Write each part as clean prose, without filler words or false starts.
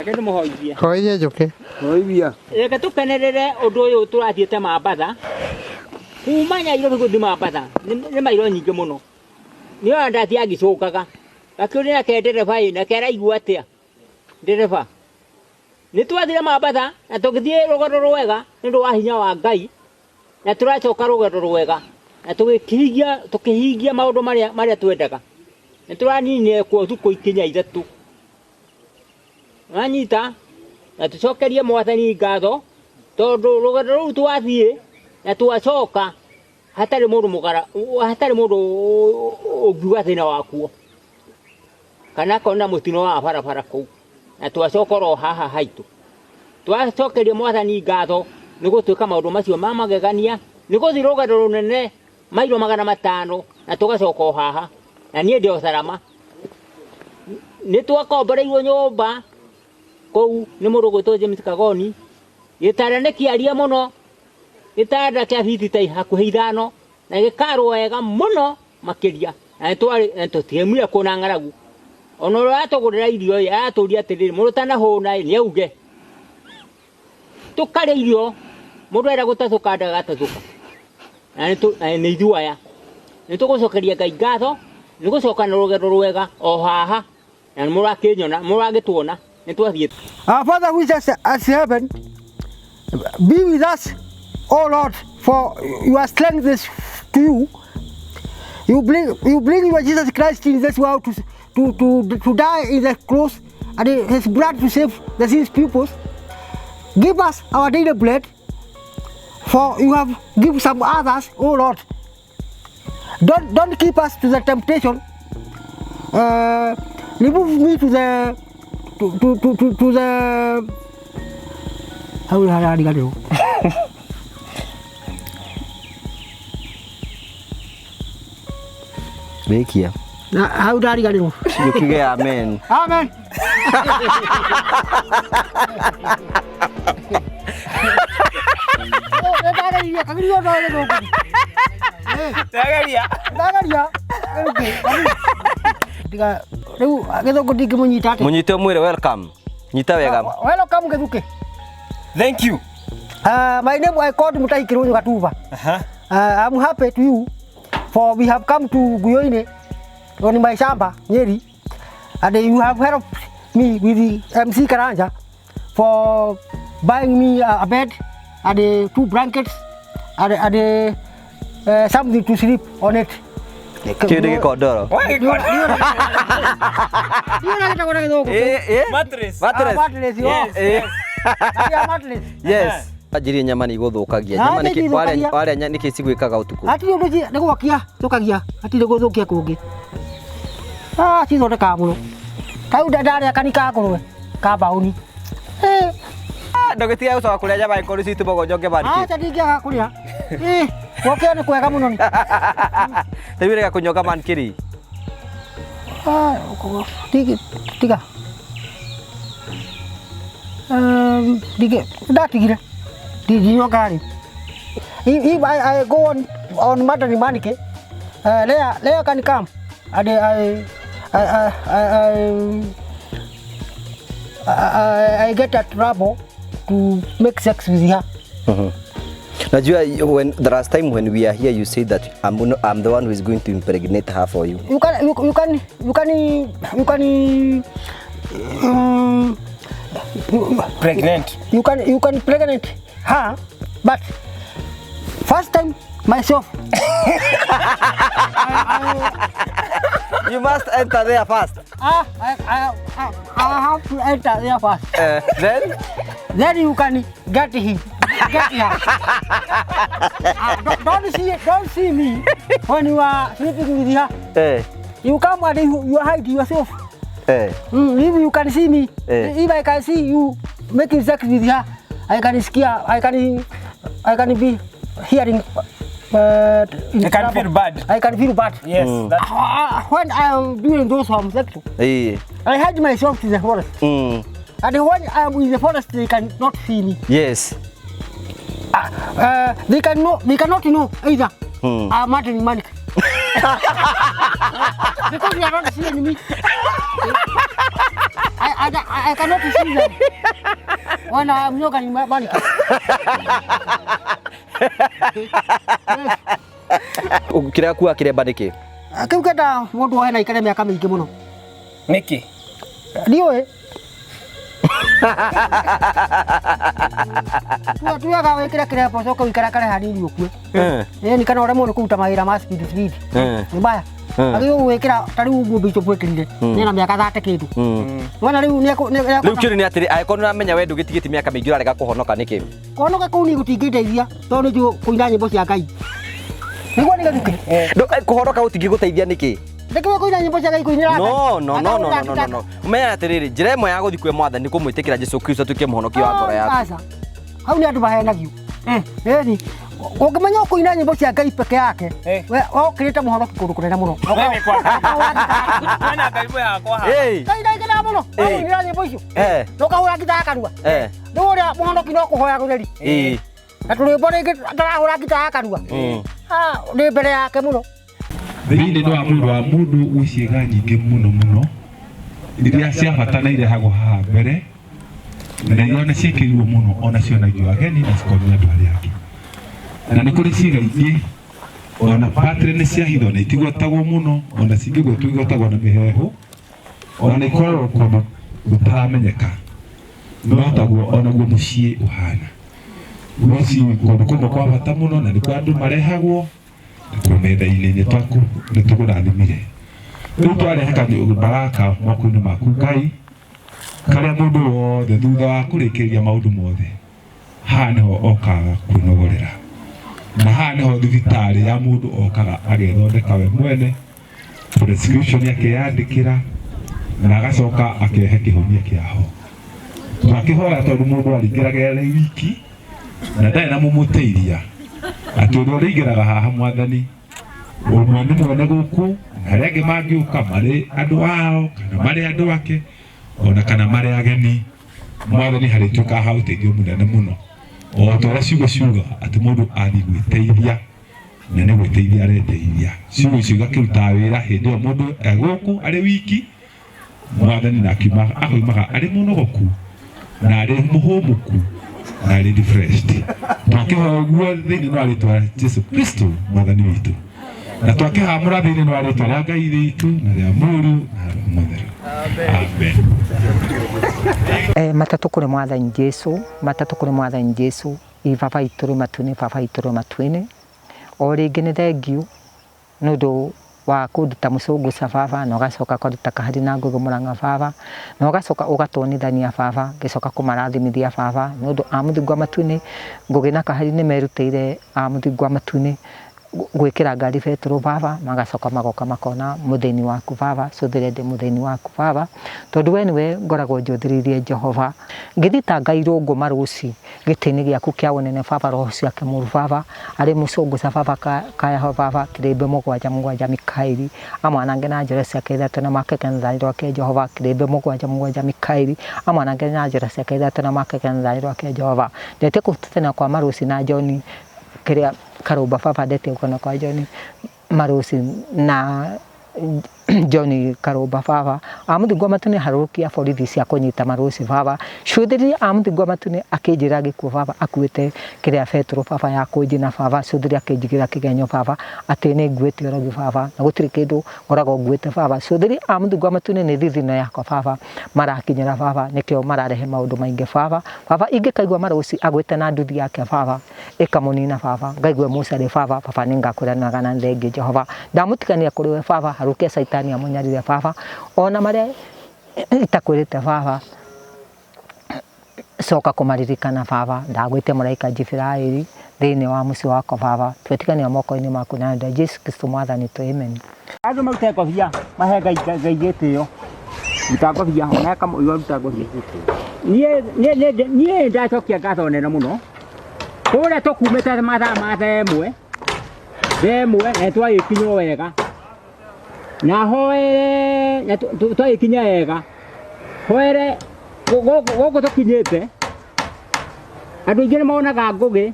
Reke ndĩmũhoithie. Hoithia njũke. Hoithia. Reke tũkenerere ũndũ ũyũ tũrathiĩte Mambatha. Kuma Nyairobi gũthiĩ Mambatha nĩ mairo nyingĩ mũno. Niĩ ona ndathiaga ngĩcũngaga. Gakĩũria nake ndereba ĩ, nake araigua atĩa? Ndereba. Nĩ twathire Mambatha na tũgĩthiĩ rũgendo rwega nĩ ũndũ wa hinya wa Ngai na tũracoka rũgendo rwega na tũgĩkĩhingia tũkĩhingia maũndũ marĩa marĩa twendaga. Nĩ tũraninire kuo thukũ ikinya ithatũ. Wanyita na tũcokerie mwathani ngatho tondũ rũgendo rũu twathiĩ na twacoka hatarĩ mũndũ mũgara hatarĩ mũndũ ũngiuga thĩna wakuo kana akona mũtino wa barabara kũu na twacoka oro haha haitũ. Twacokeria mwathani ngatho nĩ gũtwĩka maũndũ macio ma magegania nĩ gũthiĩ rũgendo rũnene mairo 500 na tũgacoka o haha na niĩ ndĩ o salama. Nĩ twakomboreirwo nyũmba kũu nĩ mũndũ ũgwĩtwo James Kagoni, gĩtanda nĩ kĩarie mũno, gĩtanda kĩa biti ta hakuhĩ ithano na gĩkarwo wega mũno makĩria na nĩ twarĩ na tũtiaumire kuo na ng'aragu. Ona ũrĩa ũratũgũrĩra irio ĩ, aratũria atĩrĩrĩ, mũndũ ũtanahũna ĩ, nĩ auge. Tũkarĩa irio, mũndũ enda gũtathũka ndagatathuka. Na nĩ ithuĩ aya. Nĩ tũgũcokeria Ngai ngatho, nĩ gũcoka na rũgendo rwega o haha, na nĩ mũrakĩnyona, mũragĩtuona, nĩ twathiĩ. Our Father who is at heaven, be with us, O Lord, for your strength is to you. You bring your Jesus Christ in this world to die in the cross and his blood to save the sins pupils. Give us our daily bread, for you have given some others, O Lord. Don't keep us to the temptation. Remove me to the to the how will I get it? Rikia. How do I get it? You can get amen. Amen. Ndagaria. Ndagaria. Ndiga riu githungu ndingĩmũnyita atĩa? Mũnyite ũmwĩre welcome. Nyita wega. Welcome Githuki. Thank you. My name I called Mutahi Kirunyu Gatuba. I'm happy to you for we have come to Guyoine on my shamba Nyeri, and you have helped me with the MC Karanja for buying me a bed and 2 blankets and something to sleep on it. Kĩndũ gĩkondoro. Mattress. Mattress. Mattress. Yes. Mattress. Yes. Anjirie nyama nĩ igũthũkagia. Nyama nĩkĩ warĩa nĩkĩ cigwĩkaga ũtukũ? Hatirĩ ũndũ nĩ gwakia thũkagia, hatirĩ gũthũkia kũngĩ. Cithondekaga mũno. Kau ndarĩa kani ka ngũrwe ka mbaũni. Ndũgĩtige gũcoka kũrĩa nyama angĩkorwo nĩcio itũmaga ũnyonge manĩkĩ. Aca ndingĩaga kũrĩa. Gwakia nĩ kwega mũno. Ta rĩu ũrega kũnyonga mankĩrĩ? Tiga. Ndatigire. Ndinyonga rĩ. If I go on Madani Manike, Leah can come and I get a trouble to make sex with her. Najua, when the last time when we are here, you say that I'm the one who is going to impregnate her for you. You can pregnant. You can pregnant her, but first time myself. You must enter there first. I have to enter there first. Then? Then you can get him. Get her. Don't see me when you are sleeping with her. You come and you hide yourself. If you can see me, if I can see you making sex with her, I can scare. I can be hearing. I can feel bad. I can feel bad. Yes. When I am doing those homosexual, I hide myself to the forest. And when I am in the forest, they cannot see me. Yes. They cannot know either. I'm Martin Manik. Because they are not seeing me. I cannot see them. When I'm not getting money. Kĩrĩa kuga kĩremba nĩkĩ? Kĩu kĩenda mũndũ ohe na ikare mĩaka mĩingĩ mũno. Nĩkĩ? Ndiũĩ. Tuaga wĩkĩre kĩremba ũcoke ũikarakare hanini ũkue. Ĩni kana ũremwo nĩ kũruta mawĩra ma speed speed. Nĩ mbaya. Agĩrĩirwo gwĩkĩra ta rĩu ũguo Bishop ekĩrire. Nĩ na mĩaka 30 kĩndũ. Wona rĩu nĩ Rĩu kĩũria nĩ atĩrĩ, angĩkorwo nĩ ũramenya we ndũgĩtigĩtie mĩaka mĩingĩ ũrarega kũhonoka nĩkĩ? Kũhonoka kũu niĩ gũtingĩndeithia tondũ nĩ njũĩ kũina nyĩmbo cia Ngai. Nĩguo nĩ gĩthukĩ. Kũhonoka gũtingĩgũteithia nĩkĩ? Ndĩkĩũĩ kũina nyĩmbo cia Ngai kũinĩra Ngai. No no no no no no no. Menya atĩrĩrĩ, njĩra ĩmwe ya gũthiĩ kwĩ Mwathani nĩ kũmwĩtĩkĩra Jesũ Kristo atuĩke mũhonokia wa ngoro yaku. Aca. Hau nĩ andũ mahenagio. Ĩni ũngĩmenya kũina nyĩmbo cia Ngai peke yake, we okĩrĩte mũhonoki kũndũ kũnene mũno. Kwĩna Ngai yakwa haha. Ngai ndaingĩraga mũno. Ũinĩra nyĩmbo icio. Ndũkahũra ngita ya kanua. Rĩu ũrĩa mũhonoki no kũhoya gũtheri. Na tũrwĩmbo rĩngĩ ndarahũra ngita ya kanua. Nĩ mbere yake mũno. Thĩinĩ wa mwĩrĩ wa mũndũ gwĩ ciĩga nyingĩ mũno mũno iria cia bata na irehagwo haha mbere na iria ona ciĩkĩrirwo mũno ona cionagio ageni na cikonio andũ arĩa angĩ. Na nĩ kũrĩ ciĩga ingĩ ona battery nĩ cia hitho na itigwetagwo mũno ona cingĩgwetwo igwetagwo na mĩheehũ ona ikoragwo kũndũ gũtaramenyeka no taguo onaguo mũciĩ ũhana. Mũciĩ kũndũ kũmwe kwa bata mũno na nĩkuo andũ marehagwo nakuo metha-inĩ nĩ tũkũrathimire. Rĩu twarehe kanyũmba gaka moko-inĩ maku Ngai karĩa mũndũ wothe thutha wa kũrĩkĩrĩria maũndũ mothe haha nĩho okaga kwĩnogorera na haha nĩho thibitarĩ ya mũndũ okaga agethondeka we mwene prescription akeyandĩkĩra na agacoka akehe kĩhonia kĩaho. Twakĩhoya tondũ mũndũ aringĩraga arĩ wiki na ndarĩ na mũmũteithia atĩ ũrĩa ũrĩingĩraga haha Mwathani ũmwe nĩ mwene gũkũ na arĩa angĩ mangĩũka marĩ andũ ao kana marĩ andũ ake ona kana marĩ ageni Mwathani harĩtuĩkaga ha ũteithio mũnene mũno o ta ũrĩa ciugo ciuga atĩ mũndũ athiĩ gwĩteithia na nĩ gwĩteithia areteithia. Ciugo icio igakĩruta wĩra hĩndĩ ĩyo mũndũ e gũkũ arĩ wiki Mwathani na akoimaga arĩ mũnogoku na arĩ mũhũmũku na arĩ refreshed. Twakĩhoya ũguo thĩinĩ wa rĩtwa rĩa Jesũ Kristo Mwathani witũ na twakĩhamũra thĩinĩ wa rĩtwa rĩa Ngai witũ na rĩa Mũriũ na Roho Mũtheru. Amen. Matatũ kũrĩ Mwathani Jesũ, matatũ kũrĩ Mwathani Jesũ, i baba itũ rĩ matu-inĩ, baba itũ rĩ matu-inĩ. O rĩngĩ nĩ thengiũ nĩ ũndũ wa kũnduta mũcũngũca baba na ũgacoka ũkaruta kahari na ngũgĩ mũrang'a baba na ũgacoka ũgatuonithania baba ngĩcoka kũmarathimithia baba nĩ ũndũ a mũthingu wa matu-inĩ ngũgĩ na kahari nĩ merutĩire a mũthingu wa matu-inĩ gwĩkĩra ngari betũrũ baba magacoka magoka makona mũthĩni waku baba cũthĩre ndĩ mũthĩni waku baba tondũ we nĩwe ngoragwo njũthĩrĩirie Jehova ngĩthitanga irũngũ marũci gĩtĩ-inĩ gĩaku kĩa ũnene baba roho ciake mũru baba arĩ mũcũngũca baba kayaho baba kĩrĩmbĩ mũgwanja mũgwanja Mikaeli amwanange na njĩra ciake ithatũ na make kanitha rwake Jehova kĩrĩmbĩ mũgwanja mũgwanja Mikaeli amwanange na njĩra ciake ithatũ na make kanitha rwake Jehova ndete kũhutana kwa marũci na John kĩrĩa Karũmba baba ndete gũkona kwa John Marũci na John Karũmba baba a mũthingu wa matu-inĩ harũrũkia borithi cia kũnyita marũci baba cũthĩrĩria a mũthingu wa matu-inĩ akĩnjĩra gĩkuũ baba akuĩte kĩrĩa betũrũ baba ya kũnjina baba cũthĩrĩria akĩnjigĩra kĩgenyo baba atĩ nĩ nguĩte ũrogi baba na gũtirĩ kĩndũ ngoragwo nguĩte baba cũthĩrĩria a mũthingu wa matu-inĩ nĩ thithino yakwa baba marakinyĩra baba nĩkĩo mararehe maũndũ maingĩ baba baba ingĩkaigua marũci agwĩte na nduthi yake baba ĩkamũnina baba ngaigue mũcarĩ baba baba nĩngakwĩra nĩwega na nĩ thengiũ Jehova ndamũtigania kũrĩ we baba harũkia caitani amũnyarire baba ona marĩa itakwĩrĩte baba coka kũmaririkana baba ndagwĩte mũraika Jibiraeli thĩinĩ wa mũciĩ wakwa baba twetigania moko-inĩ maku na nda Jesu Kristo Mwathani witũ amen. Andũ marute ngobia mahe Ngai Ngai gĩtĩo ruta ngobia ona kamũiwa ruta ngobia niĩ ndacokia ngatho nene mũno kũrĩa tũkumĩte mathaa ma thaa ĩmwe na twagĩkinywo wega na hoere na twagĩkinya wega hoere gũkũ tũkinyĩte andũ aingĩ nĩ monaga ngũgĩ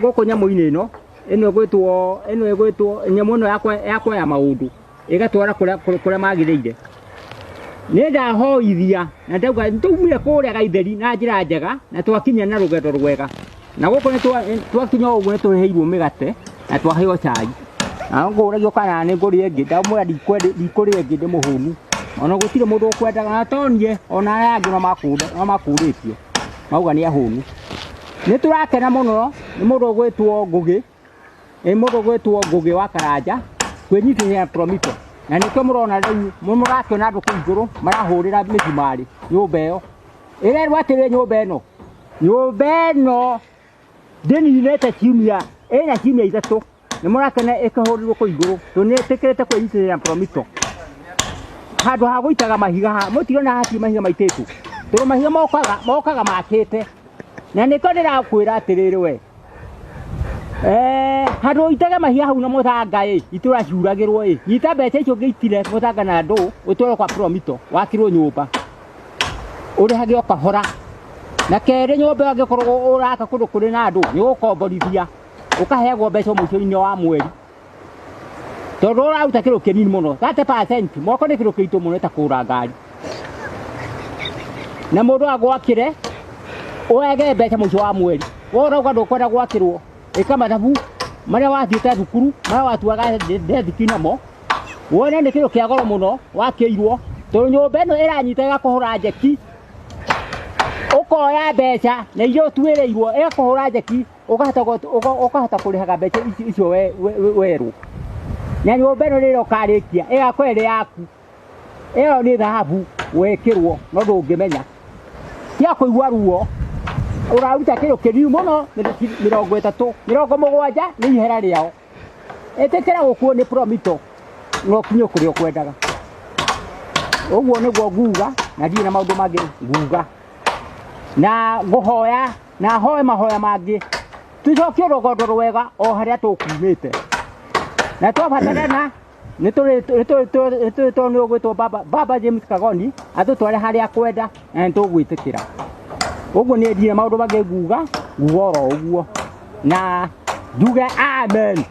gũkũ nyamũ-inĩ ĩno ĩno ĩgwĩtwo nyamũ ĩno ya kuoya maũndũ ĩgatwara kũrĩa magĩrĩire. Nĩ ndahoithia na ndauga nĩtwaumire kũrĩa Gaitheri na njĩra njega na twakinya na rũgendo rwega. Na gũkũ nĩ twakinya ũguo nĩ tũheirwo mĩgate na twaheo cai. Na ngũragio kana nĩ ngũrĩa ĩngĩ, ndamwĩra ndikũrĩa ĩngĩ ndĩ mũhũnu. Ona gũtirĩ mũndũ ũkwendaga na tonie ona aya angĩ no makũrĩtie. Mauga nĩ ahũnu. Nĩ tũrakena mũno nĩ mũndũ ũgwĩtwo Ngũgĩ. Nĩ mũndũ ũgwĩtwo Ngũgĩ wa Karanja kwĩnyitĩrĩra Promito. Na nĩkĩo mũrona rĩu mũrakĩona andũ kũu igũrũ marahũrĩra mĩcumarĩ nyũmba ĩyo. Ĩrerwo atĩrĩ nyũmba ĩno. Nyũmba ĩno ndĩninĩte ciumia, ĩna ciumia ithatũ. Nĩ mũrakĩona ĩkĩhũrĩrwo kũu igũrũ. Tondũ nĩ ĩtĩkĩrĩte kwĩnyitĩrĩra Promito. Handũ ha gũitaga mahiga haha, mũtirona hatirĩ mahiga maitĩtwo. Tondũ mahiga mokaga makĩte. Na nĩkĩo ndĩrakwĩra atĩrĩrĩ we. Handũ ũitage mahiga hau na mũthanga ĩ, itũra ciuragĩrwo ĩ. Nyita mbeca icio ũngĩitire mũthanga na ndũ, ũtware kwa Promito, wakĩrwo nyũmba. Ũrĩhage o kahora. Na kerĩ nyũmba ĩyo angĩkorwo ũraka kũndũ kũrĩ na andũ, nĩ ũgũkomborithia. Ũkaheagwo mbeca mũico-inĩ wa mweri. Tondũ ũraruta kĩndũ kĩnini mũno, 30%, moko nĩ kĩndũ kĩritũ mũno ta kũgũra ngari. Na mũndũ agwakĩre, ũrege mbeca mũico wa mweri. We ũrauga ndũkwenda gwakĩrwo, ĩka mathabu marĩa wathiĩte thukuru, marĩa watuaga ndethiki namo, wone nĩ kĩndũ kĩa goro mũno wakĩirwo, tondũ nyũmba ĩno ĩranyita ĩgakũhũra njeki, ũkoya mbeca na iria ũtuĩrĩirwo ĩgakũhũra njeki, ũkahota kũrĩhaga mbeca icio werwo. Na nyũmba ĩno rĩrĩa ũkarĩkia ĩgakorwo ĩrĩ yaku. Ĩyo nĩ thahabu wekĩrwo no ndũngĩmenya. Tiga kũigua ruo, ũraruta kĩndũ kĩnini mũno, 30, 70 nĩ ihera rĩao. Ĩtĩkĩra gũkuo nĩ Promito na ũkinye kũrĩa ũkwendaga. Ũguo nĩguo nguga na ndirĩ na maũndũ mangĩ nguga. Na ngũhoya na hoe mahoya mangĩ. Tũcokie rũgondo rwega o harĩa tũkumĩte. Na twabatarana nĩ tũrĩ nĩ ũgwĩtwo Baba James Kagoni atũtware harĩa akwenda na nĩ tũgwĩtĩkĩra. Ũguo nĩ ndirĩ maũndũ mangĩ nguga, nguga oro ũguo. Na njuge amen.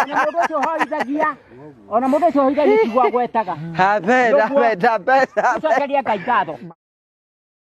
Ona mũndũ ũcio ũhoithagia, ona mũndũ ũcio ũhoithagia tiguo agwetaga. Amen, amen, amen, amen. Tũcokerie Ngai ngatho.